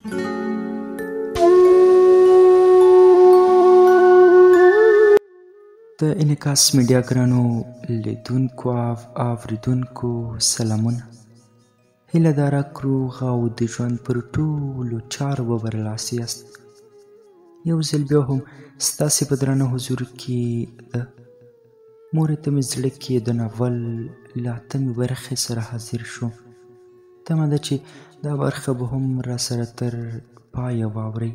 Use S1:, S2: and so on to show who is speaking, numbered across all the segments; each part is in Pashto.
S1: د انعکاس میډیا ګرانو لیدونکو او اوریدونکو سلامونه. هیله ده رک روغ او د ژوند پر ټولو چارو به برلاسي یاست. یو ځل بیا هم ستاسې په درانه حضور کې د مورې ته مې زړه کې د ناول له اتمې برخې سره حاضر شوم. تمه ده چې دا برخه به هم راسره تر پایه واورئ.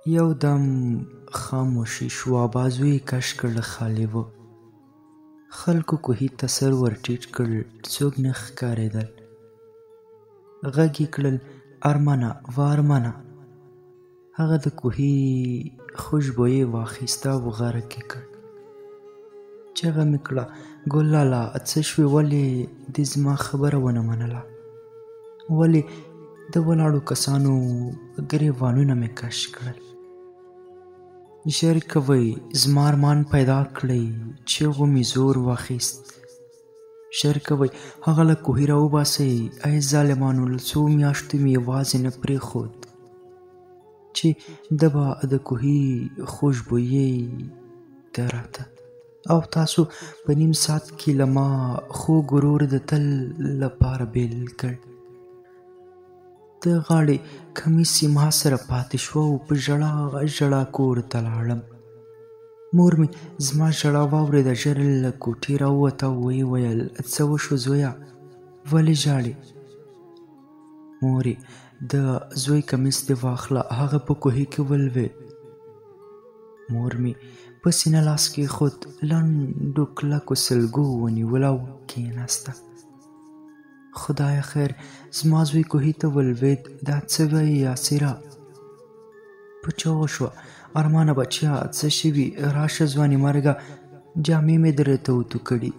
S1: یو دم خاموشي شوه، بازو یې کش کړ، خالي و. خلکو کوهي ته سر ورټیټ کړ، څوک نه ښکارېدل. غږ یې کړل، ارمانه وه ارمانه. هغه د کوهي خوشبویي واخیسته او غرق یې کړ. چغه مې کړه، ګل لالا څه شوې، ولې دې زما خبره ونه منله؟ ولې د ولاړو کسانو ګریوانونه مې کش کړل؟ ژر کوئ، زما ارمان پیدا کړئ. چیغو مې زور واخیست. ژر کوئ، هغه له کوهي راوباسئ. ای ظالمانو، له څو میاشتو مې یوازې نه پرېښود چې ده به د کوهي خوشبویي ته راته، او تاسو په نیم ساعت کې له ما خوږ ورور د تل لپاره بېل کړ. د غاړې کمیس یې ما سره پاتې شو او په ژړا ژړا کور ته لاړم. مور مې زما ژړا واورېده، ژر له کوټې راووته او ویې ویل، څه وشو زویه، ولې ژاړې؟ مورې، د زوی کمیس دې واخله، هغه په کوهي کې ولوېد. مور مې په سینه لاس کېښود، لنډو کلکو سلګو ونیوله او کېناسته. خدایه خیر، زما زوی کوهي ته ولوېد، دا څه وایې یاسره؟ په چغو شوه، ارمانه بچیه څه شوي، راشه ځواني مرګه، جامې مې درته اوتو کړي.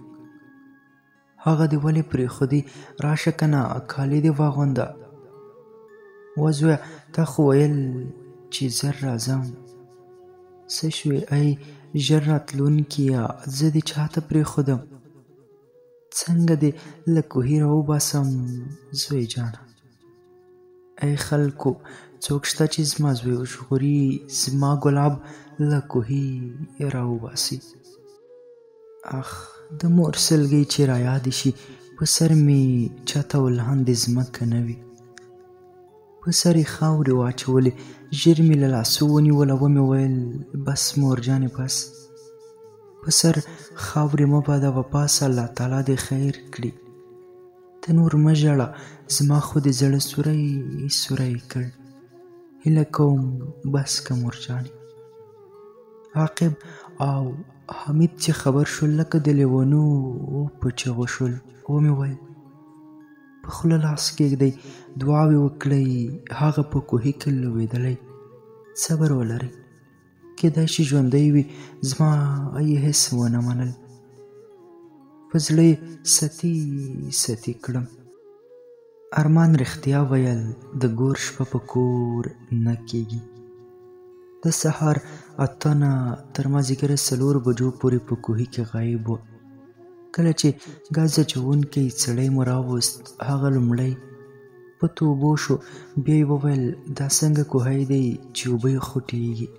S1: هغه دې ولې پرېښودې، راشه که نه کالي دې واغونده. وه زویه، تا خو ویل چې زر راځم، څه شوې ای ژر راتلونکیه، زه دې چاته پرېښودم؟ څنګه دې له کوهي راوباسم زوی جانه؟ ای خلکو، څوک شته چې زما زوی وژغوري، زما ګلاب له کوهي راوباسي؟ اخ، د مور سلګۍ چې رایادې شي، په سر مې چته او لاندې ځمکه نه وي. په سر یې خاورې واچولې، ژر مې له لاسو ونیوله، ومې ویل، بس مور جانې بس، په سر خاورې مه بادوه، پاڅه، الله تعالی دې خیر کړي. ته نور مه ژاړه، زما خو دې زړه سوری سوری کړ. هیله کوم بس که مور جانې. عاقب او حمید چې خبر شول، لکه د لیونو په چغو شول. ومې ویل، په خوله لاس کېږدئ، دعاوې وکړئ، هغه په کوهي کې لوېدلی، صبر ولرئ، کېدای شي ژوندی وي. زما یې هېڅ ونه منل، په زړه یې ستي ستي کړم. ارمان رښتیا ویل، د ګور شپه په کور نه کېږي. د سهار 8 نه تر مازدیګره 4 بجو پورې په کوهي کې غایب و. کله چې ګاز اچوونکی سړی مو راوست، هغه لومړی په توبو شو، بیا یې وویل، دا څنګه کوهی دی چې اوبه یې خوټېږي؟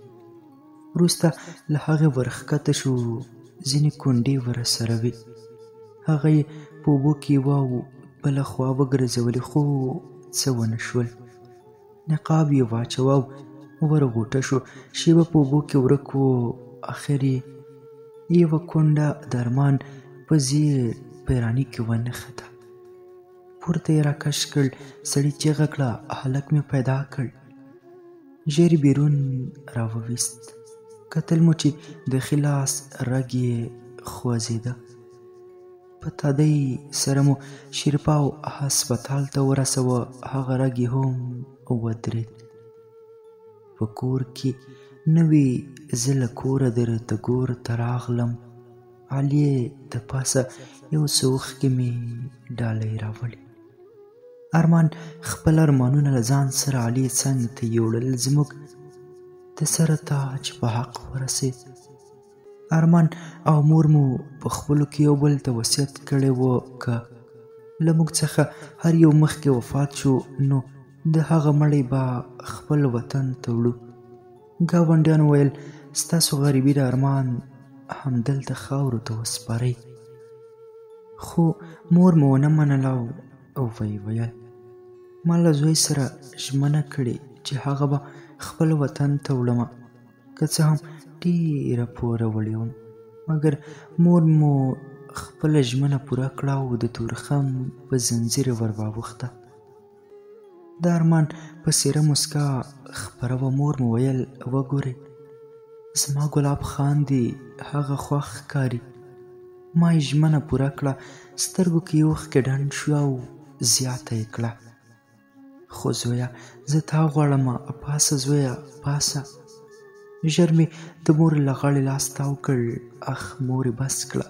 S1: وروسته له هغې ورښکته شو، ځینې کونډې ورسره وې، هغه یې په اوبو کې یوه او بله خوا وګرځولې، خو څه ونه شول. نقاب یې واچوه او ورغوټه شو، شېبه په اوبو کې ورک و. اخر یې یوه کونډه د ارمان په زیړ پیراني کې ونښته. پورته یې راکش کړ، سړي چیغه کړه، هلک مې پیدا کړ. ژر یې بیرون راوویست، کتل مو چې د ښي لاس رګ یې خوځېده. په تادۍ سره مو شیرپاو هسپتال ته ورسوه، هغه رګ یې هم ودرېد. په کور کې نه وي، زه له کوره درته ګور ته راغلم. عالیې د پاسه یو څه اوښکې مې ډالۍ راوړې. ارمان خپل ارمانونه له ځان سره عالیې څنګ ته یوړل. زموږ د سره تاج په حق ورسېد. ارمان او مور مو په خپلو کې یو بل ته وصیت کړی و، که له موږ څخه هر یو مخکې وفات شو نو د هغه مړی به خپل وطن ته وړو. ګاونډیانو ویل ستاسو غریبي د ارمان همدلته خاورو ته وسپارئ. خو مور مو ونه منله او ویې ویل ما له زوی سره ژمنه کړې چې هغه به خپل وطن ته وړمه، که څه هم ډېره پوروړې وم، مګر مور مو خپله ژمنه پوره کړه او د تورخم په ځنځیر یې ور واوښته. د ارمان په څېره موسکا خپره وه. مور مو ویل وګورئ زما ګلاب خاندي، هغه خوښ ښکاري. ما یې ژمنه پوره کړه. سترګو کې یې اوښکې ډنډ شوې او زیاته یې کړه خو زویه زه تا غواړم، پاسه زویه پاسه. ژر مې د مور له غاړې لاس تاو کړ. اخ مورې بس کړه،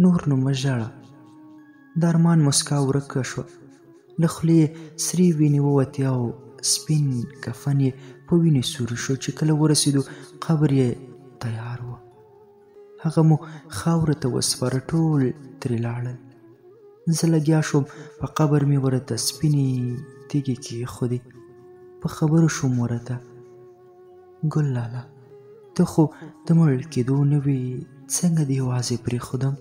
S1: نور نو مه ژاړه. د ارمان موسکا ورکه شوه، له خولې یې سرې وینې ووتې او سپین کفن یې په وینې سور شو. چې کله ورسېدو قبر یې تیار و، هغه مو خاورو ته وسپاره، ټول ترې لاړل. زه لګیا شوم، په قبر مې ورته سپینې تیږې کېښودې، په خبرو شوم ورته، ګل لالا ته خو د مړ کېدو نه وې، څنګه دې یوازې پرېښودم؟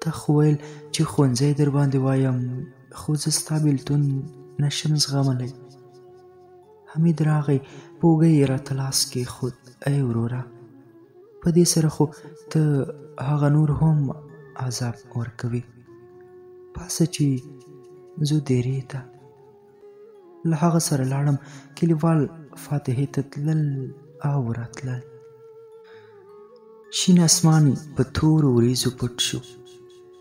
S1: تا خو ویل چې ښوونځی در باندې وایم، خو زه ستا بېلتون نشم زغملی. حمید راغی، په اوږه یې راته لاس کېښود، ای وروره په دې سره خو ته هغه نور هم عذاب ورکوي، پاسه چې ځو دېرې ته. له هغه سره لاړم، کلیوال فاتحې ته تلل او راتلل. شین اسمان په تورو وریځو پټ شو،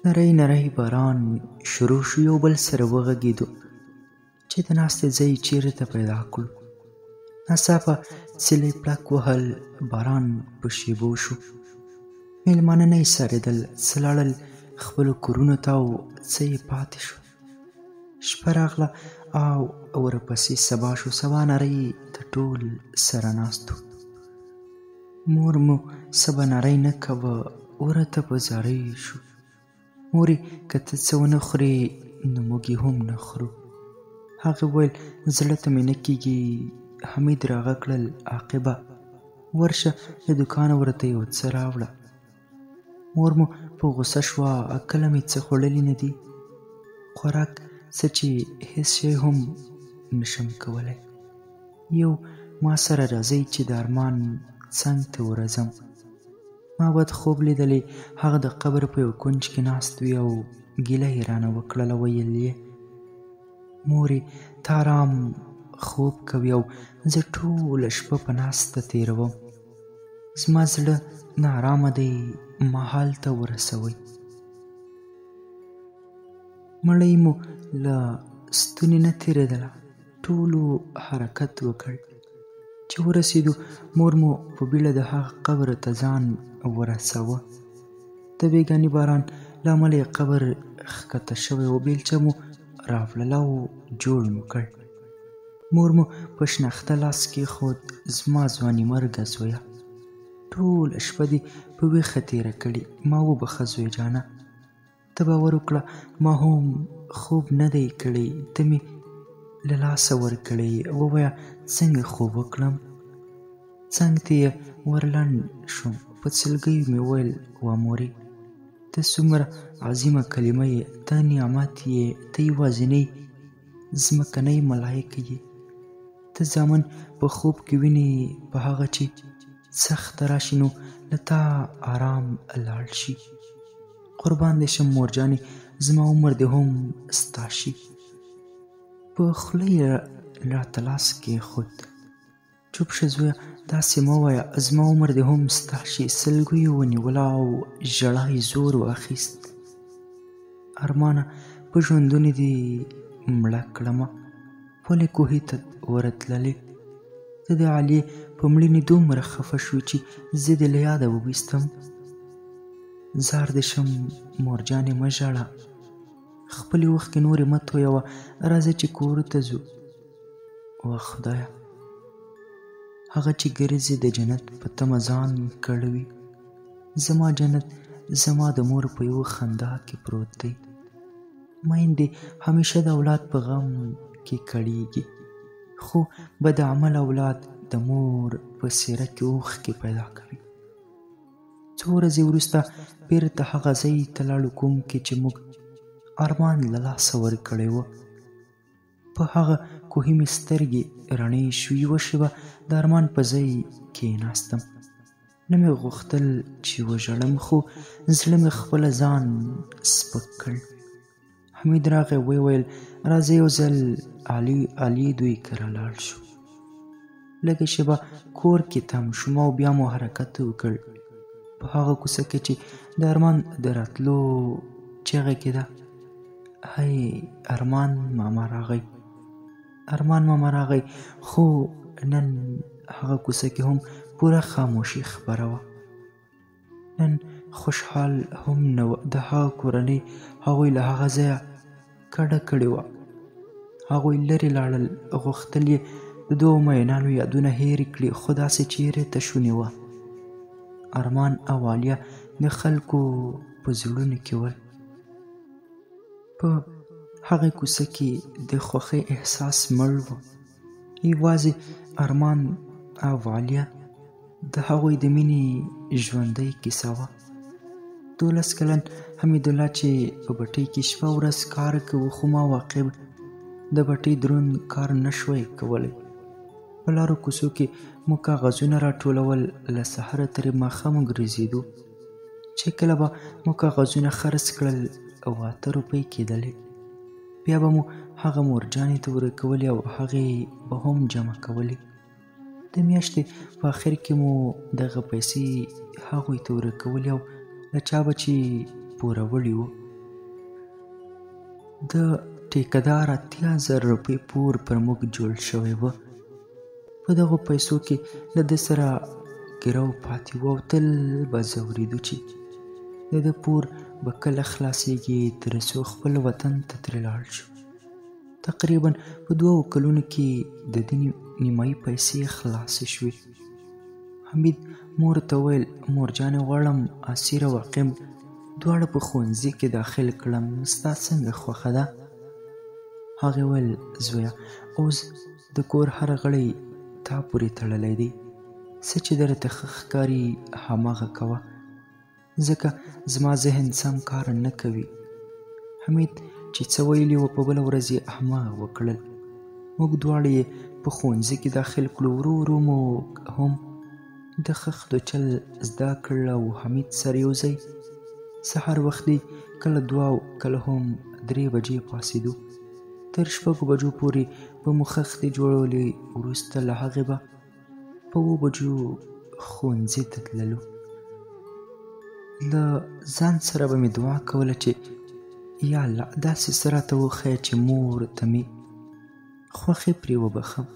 S1: نری نری باران شروع شو. یو بل سره وغږېدو چې د ناستې ځای چیرته پیدا کړو. ناڅاپه څیلۍ پړک وهل، باران په شیبو شو. مېلمانه نه ایسارېدل، څه لاړل خپلو کورونو ته او څه یې پاتې شو. شپه راغله او ورپسې سبا شو. سبا نرۍ ته ټول سره ناست وو. مور مو سبا نرۍ نه کوه، ورته په زارۍ شو، مورې که ته څه ونه خورې نو موږ یې هم نه خورو. هغې وویل زړه ته مې نه کېږي. حمید راغږ کړل، عاقبه ورشه له دوکانه ورته یو څه راوړه. مور مو په غوسه شوه، کله مې څه خوړلي نه دي، خوراک څه چې هېڅ شی هم نشم کولی. یو ما سره راځئ چې د ارمان څنګ ته ورځم. ما بد خوب لیدلی، هغه د قبر په یو کونج کې ناست وي او ګیله یې رانه وکړله. ویل یې مورې ته آرام خوب کوي او زه ټوله شپه په ناسته تېروم، زما زړه ناارامه دی، ما هلته ورسوئ. مړی مو له ستوني نه تېرېدله، ټولو حرکت وکړ. چې ورسېدو مور مو په بیړه د هغه قبر ته ځان ورساوه. د بېګاني باران له امله یې قبر ښکته شوی و. بیلچه مو راوړله او جوړ مو کړ. مور مو په شناخته لاس کېښود، زما ځوانیمرګه زویه ټوله شپه دې په ویښه تېره کړې، ما وبخښه زوی جانه، ته باور وکړه ما هم خوب نه دی کړی، ته مې له لاسه ورکړی، ووایه څنګه خوب وکړم؟ څنګ ته یې ورلنډ شوم، په سلګیو مې وویل وا مورې ته څومره عظیمه کلمه یې، ته نعمت یې، ته یوازینۍ ځمکنۍ ملایکه یې، ته زامن په خوب کې وینې، په هغه چې سخته راشي نو له تا آرام لاړ شي. قربان دې شم مورجانې، زما عمر دې هم ستا شي. په خوله یې راته لاس کېښود، چوپ شه زویه داسې مه وایه، زما عمر دې هم ستا شي. سلګیو ونیوله او ژړا یې زور واخیست. ارمانه په ژوندوني دې مړه کړمه، ولې کوهي ته ورتللې؟ ته د عالیې په مړینې دومره خفه شوې چې زه دې له یاده وویستم. ځار دې شم مورجانې مه ژاړه، خپلې اوښکې نورې مه تویوه، راځه چې کور ته ځو. وه خدایه هغه چې ګرځي د جنت په تمه ځان کړوي، زما جنت زما د مور په یوه خندا کې پروت دی. میندې همیشه د اولاد په غم کې کړېږي، خو بد عمل اولاد د مور په څېره کې اوښکې پیدا کوي. څو ورځې وروسته بېرته هغه ځای ته لاړو کوم کې چې موږ ارمان له لاسه ورکړی و. په هغه کوهي مې سترګې رڼې شوې. یوه شېبه د ارمان په ځای کېناستم. نه مې غوښتل چې وژړم، خو زړه مې خپله ځان سپک کړ. حمید راغی، ویې ویل راځه یو ځل علي دوی کره لاړ شو. لږه شېبه کور کې تم شوم او بیا مو حرکت وکړ. په هغه کوڅه کې چې د ارمان د راتلو چیغه کېده، هی ارمان ماما راغی، ارمان ماما راغی. خو نن هغه کوڅه کې هم پوره خاموشي خپره وه. نن خوشحال هم نه و. د هغه کورنۍ هغوی له هغه ځایه کډه کړې وه. هغوی لرې لاړل، غوښتل یې د دوو مینانو یادونه هېرې کړي، خو داسې چیرې ته شونې وه. ارمان او عالیه د خلکو په زړونو کې ول. په هغې کوڅه کې د خوښۍ احساس مړ و. یوازې ارمان او عالیه د هغوی د مینې ژوندۍ کیسه وه. 12 کلن حمیدالله چې په بټۍ کې شپه ورځ کار کوي، خو ما عاقب د بټۍ دروند کار نه شوای کولی. په لارو کوڅو کې مو کاغذونه راټولول. له سهاره تر ماښامه ګرځېدو. چې کله به مو کاغذونه خرڅ کړل او 8 روپۍ کېدلې، بیا به مو هغه مورجانې ته ورکولې او هغې به هم جمع کولې. د میاشتې په آخر کې مو دغه پیسې هغوی ته ورکولې او له چا به چې پوروړي وو. د ټیکدار 80,000 روپۍ پور پر موږ جوړ شوی و. په دغو پیسو کې له ده سره ګرو پاتې و او تل به ځورېدو چې د ده پور به کله خلاصېږي تر څو خپل وطن ته ترې لاړ شو. تقریبا په 2 کلونو کې د ده نیمایي پیسې خلاصې شوې. حمید مور ته وویل مور جانې غواړم اسیر او عاقب دواړه په ښوونځي کې داخل کړم، ستا څنګه خوښه ده؟ هغې وویل زویه اوس د کور هر غړی تا پورې تړلی دی، څه چې درته ښه ښکاري هماغه کوه، ځکه زما ذهن سم کار نه کوي. حمید چې څه ویلي و په بله ورځ یې هماغه وکړل. موږ دواړه یې په ښوونځي کې داخل کړو. ورو ورو مو هم د خښتو چل زده کړ او حمید سره یو ځای سهار وختي کله 2 او کله هم 3 بجې پاڅېدو. تر 6 بجو پورې به مو خښتې جوړولې. وروسته له هغې به په 7 بجو ښوونځي ته تللو. له ځان سره به مې دعا کوله چې یا الله داسې څه راته وښیه چې مور ته مې خوښي پرې وبخښم.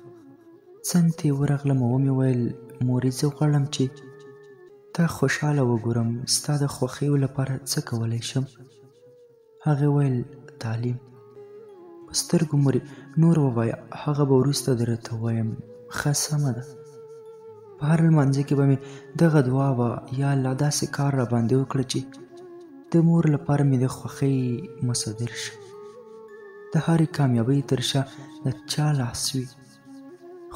S1: څنګ ته یې ورغلم او ومې ویل مورې زه غواړم چې تا خوشحاله وګورم، ستا د خوښیو لپاره څه کولی شم؟ هغې ویل تعلیم. په سترګو مورې نور ووایه، هغه به وروسته درته ووایم. ښه سمه ده. په هر لمانځه کې به مې دغه دعا وه یا الله داسې کار را باندې وکړه چې د مور لپاره مې د خوښۍ مصدر شم. د هرې کامیابۍ تر شا د چا لاس وي،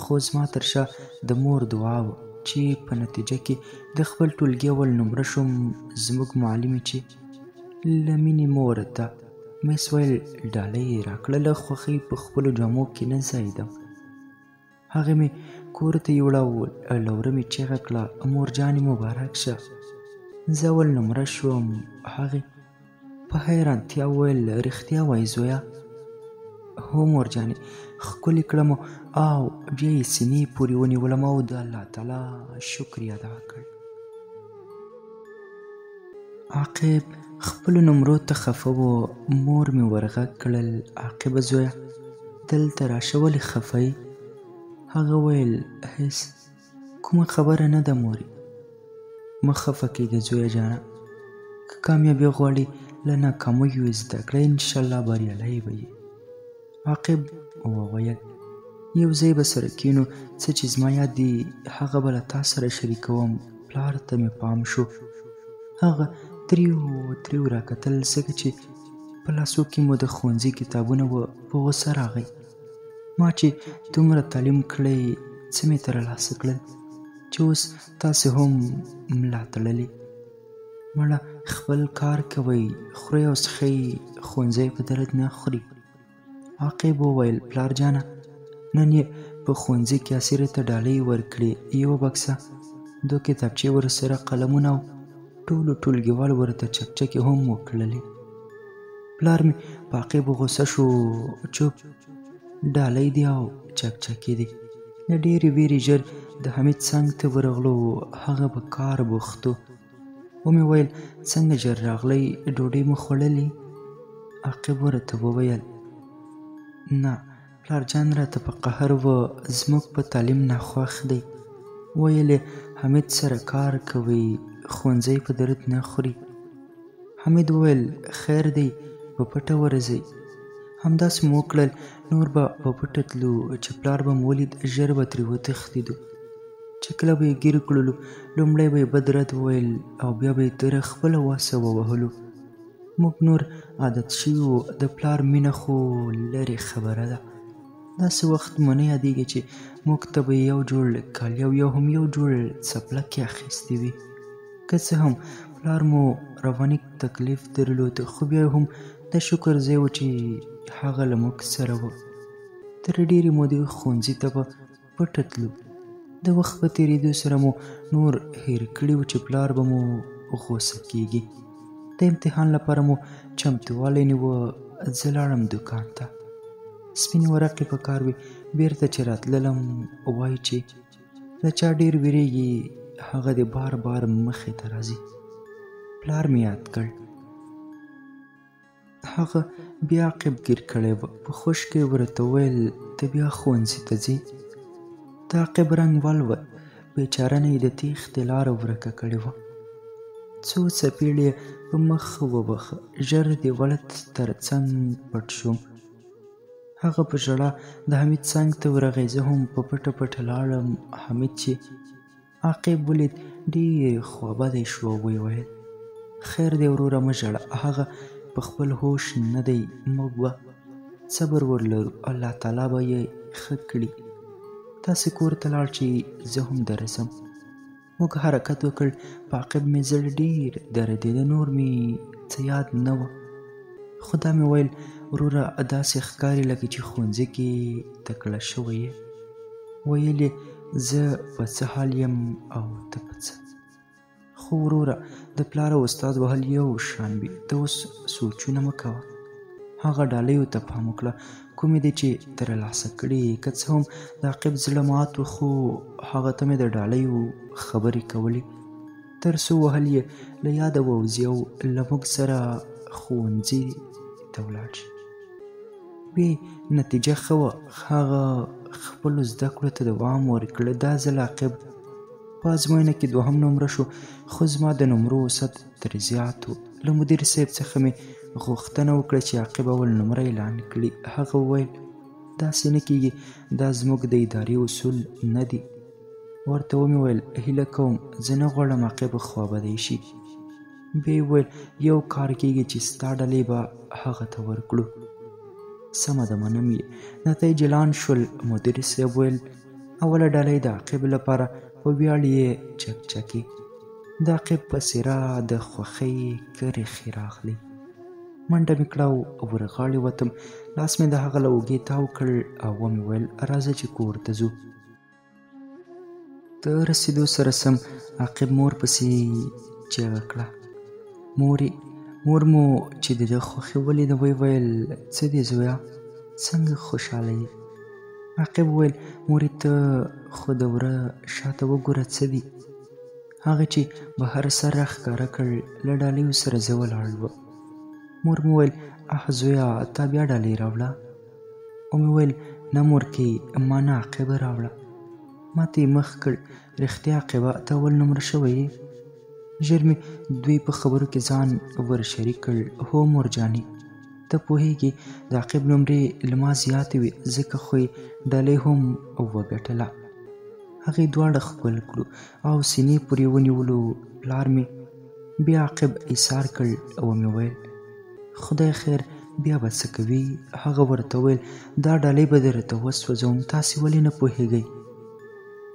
S1: خو زما تر شا د مور دعا وه چې په نتیجه کې د خپل ټولګي اول نمره شوم. زموږ معلمې چې له مینې مور ته مس ویل ډالۍ یې راکړه، له خوښۍ په خپلو جامو کې نه ځایېدم. هغې مې کور ته یوړه او له وره مې چیغه کړه مور جانې مبارک شه، زه اول نمره شوم. هغې په حیرانتیا وویل رښتیا وایې زویه؟ هو مور جانې، ښکلې کړم او بیا یې سینې پورې ونیولم او د الله تعالی شکر یې ادا کړ. عاقب خپلو نمرو ته خفه و. مور مې ورغږ کړل عاقبه زویه دلته راشه، ولې خفه یې؟ هغه ویل هېڅ کومه خبره نه ده مورې. مه خفه کېږه زویه جانه، که کامیابي غواړې له ناکامیو یې زده کړه، انشاءالله بریالی به یې. عاقب وویل یو ځای به سره کښېنو، څه چې زما یاد دي هغه به له تا سره شریکوم. پلار ته مې پام شو، هغه تریو تریو راکتل، ځکه چې په لاسو کې مو د ښوونځي کتابونه وه. په غوسه راغی. ما چې دومره تعلیم کړی، څه مې ترلاسه کړل چې اوس تاسې هم ملا تړلې؟ مړه خپل کار کوئ، خورئ او څښئ، ښوونځی په درد نه خوري. عاقب وویل پلار جانه نن یې په ښوونځي کې اسیرې ته ډالۍ ورکړې، یوه بکسه، دوه کتابچې ورسره، قلمونه او ټولو ټولګیوالو ورته چکچکې هم وکړلې. پلار مې په عاقب غوسه شو، چوپ، ډالۍ دي او چکچکې دي. له ډېرې وېرې ژر د حمید څنګ ته ورغلو، هغه په کار بوخت و. ومې ویل څنګه ژر راغلی، ډوډۍ مو خوړلې؟ عاقب ورته وویل نه، پلار جان راته په قهر و، زموږ په تعلیم ناخوښ دی. ویل یې حمید سره کار کوئ، ښوونځی په درد نه خوري. حمید وویل خیر دی، په پټه ورځئ. همداسې مو وکړل، نور به په پټه تلو، چې پلار به مو ولید ژر به ترې وتښتېدو. چې کله به یې ګیر کړلو، لومړی به یې بد رد وویل او بیا به یې تر خپله وسه ووهلو. موږ نور عادت شوي وو، د پلار مینه خو لرې خبره ده. داسې وخت مو نه یادېږي چې موږ ته به یې یو جوړ کالي او یو هم یو جوړ څپلکې اخیستې وي. که څه هم پلار مو رواني تکلیف درلود، خو بیا هم د شکر ځای و چې هغه له موږ سره و. تر ډېرې مودې ښوونځي ته به پټه تلو. د وخت په تېرېدو سره مو نور هېر کړي وو چې پلار به مو غوسه کېږي. د امتحان لپاره مو چمتووالی نیوه. زه لاړم دوکان ته، سپینې ورقې په کار وې. بیرته چې راتللم، وایي چې له چا ډېر وېرېږي هغه دې بار بار مخې ته راځي. پلار مې یاد کړ، هغه بیا عاقب ګیر کړی و. په خشکه یې ورته وویل ته بیا ښوونځي ته ځې؟ د عاقب رنګ ولوت، بیچاره نه یې د تېښتې لاره ورکه کړې وه. څو څپېړې یې په مخ ووهه، ژر د ولت تر څنګ پټ شوم. هغه په ژړا د حمید څنګ ته ورغی، زه هم په پټه پټه لاړم. حمید چې عاقب ولید ډېر خوابدی شو او ویې ویل خیر دی وروره، مه ژاړه، هغه په خپل هوش نه دی، موږ به صبر ورلرو، الله تعالی به یې ښه کړي. تاسې کور ته لاړ شئ، زه هم درځم. موږ حرکت وکړ. په عاقب مې زړه ډېر دردېده، نور مې څه یاد نه وه، خو دا مې ویل وروره داسې ښکاري لکه چې ښوونځي کې تکړه شوی یې. ویل یې زه په څه حال یم او ته په څه. خو وروره د پلار او استاد وهل یو شان وي، ته اوس سوچونه مه کوه، هغه ډالیو ته پام وکړه کومې دې چې ترلاسه کړي. که څه هم د عاقب زړه مات و، خو هغه ته مې د ډالیو خبرې کولې، تر څو وهل یې له یاده ووځي او له موږ سره ښوونځي ته ولاړ شي. بیا نتیجه ښه وه، هغه خپلو زده کړو ته دوام ورکړ. دا ځل عاقب په ازموینه کې دوهم نمره شو، خو زما د نمرو اوسط ترې زیات و. له مدیر صاحب څخه مې غوښتنه وکړه چې عاقب اول نمره اعلان کړي. هغه وویل داسې نه کېږي، دا زموږ د ادارې اصول نه دي. ورته ومې ویل هیله کوم، زه نه غواړم عاقب خوابدی شي. بیا یې وویل یو کار کېږي چې ستا ډلې به هغه ته ورکړو. سمه ده، منم یې. نتایج اعلان شول. مدیر صاحب ویل اوله ډالۍ د عاقب لپاره، په ویاړ یې چکچکې. د عاقب په څېره د خوښۍ کرښې راغلې. منډه مې کړه او ورغاړې وتم. لاس مې د هغه له اوږې تاو کړ او ومې ویل راځه چې کور ته ځو. د رسېدو سره سم عاقب مور پسې چیغه کړه، مورې. مور مو چې د ده خوښي ولیده ویې ویل څه دې زویه، څنګه خوشحاله یې؟ عاقب وویل مورې ته خو د وره شاته وګوره څه دي. هغه چې بهر سر راښکاره کړ، له ډالیو سره زه ولاړ وم. مور مې وویل اه زویه، تا بیا ډالۍ راوړه؟ ومې ویل نه مورکۍ، ما نه عاقبه راوړه. ما ته یې مخ کړ، رښتیا عاقبه ته اول نمره شوی یې؟ ژر مې دوی په خبرو کې ځان ور شریک کړ، هو مور جانې، ته پوهېږې د عاقب نمرې له ما زیاتې وې، ځکه خو یې ډالۍ هم وګټله. هغې دواړه ښکل کړو او سینې پورې ونیولو. پلار مې بیا عقب ایسار کړ او ومې ویل، خدای خیر بیا به څه کوي؟ هغه ورته وویل، دا ډالۍ به درته وسوځوم، تاسې ولې نه پوهېږئ؟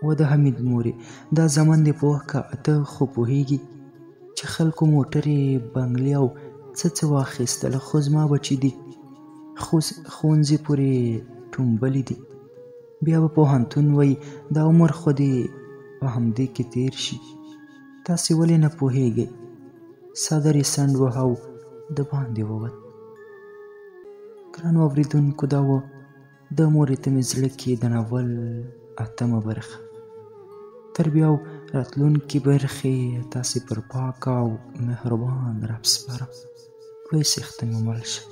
S1: و د حمید مورې، دا زامن دې پوه که، ته خو پوهېږي چې خلکو موټرې، بنګلې او څه څه واخیستل، خو زما بچي دي ښوونځي پورې ټومبلي دي، بیا به پوهنتون وایي، دا عمر خو دې په همدې کې تېر شي. تاسې ولې نه پوهېږئ؟ څادر یې څنډ وهه او د باندې ووت. ګرانو اورېدونکو، دا وه د مورې ته مې زړه کې د ناول اتمه برخه. تر بیا راتلونکې برخې تاسې پر پاکه او مهربان رب سپارم. لوی څښتن مو مل شه.